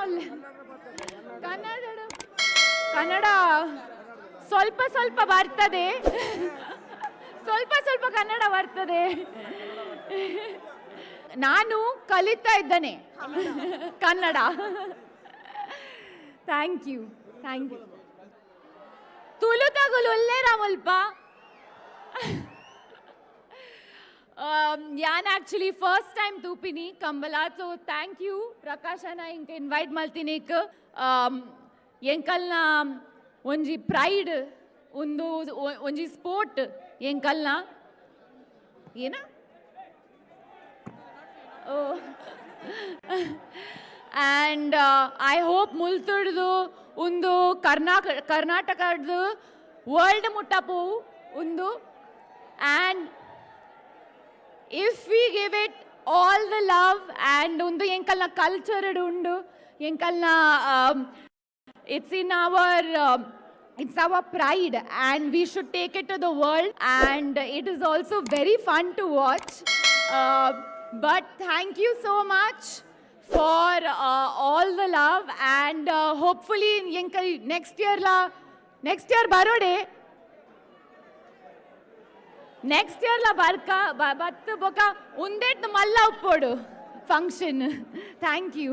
ಉಲ್ಲೆ. ಕನ್ನಡ, ಕನ್ನಡ ಸ್ವಲ್ಪ ಸ್ವಲ್ಪ ಬರ್ತದೆ. ಸ್ವಲ್ಪ ಸ್ವಲ್ಪ ಕನ್ನಡ ಬರ್ತದೆ. ನಾನು ಕಲಿತಾ ಇದ್ದೇನೆ Kannada. Thank you, thank you. ತುಳುತಗುಲು ಉಲ್ಲೇರ ಮುಲ್ಪ? ಯಾನ್ ಆಕ್ಚುಲಿ ಫಸ್ಟ್ ಟೈಮ್ ತೂಪಿನಿ ಕಂಬಲ. ಸೊ thank you ಪ್ರಕಾಶನ ಇಂಕ್ ಇನ್ವೈಟ್ ಮಲ್ತಿನಿಕ್. ಎಂಕಲ್ನ ಒಂಜಿ ಪ್ರೈಡ್ ಒಂದು, ಒಂಜಿ ಸ್ಪೋರ್ಟ್ ಎಂಕಲ್ನ. ಏನ? ಓ, ಆ್ಯಂಡ್ I hope ಮುಲ್ತುಡ್ದು ಒಂದು ಕರ್ನಾಟಕದ ವರ್ಲ್ಡ್ ಮುಟ್ಟ ಪೋವು ಒಂದು. And if we give it all the love and ಒಂದು ಎಂಕಲ್ನ ಕಲ್ಚರ್ ಉಂಡು, ಎಂಕಲ್ನ, it's our pride and we should take it to the world, and it is also very fun to watch. But thank you so much for all the love and hopefully ಎಂಕಲ್ next year law, next year ಬರೋಡೆ. Next year ಲಾ ಬರ್ಕ ಬತ್ತು ಬೊಕ ಉಂದೆಟ್ ಮಲ್ಲ ಉಪ್ಪೋಡು function. Thank you.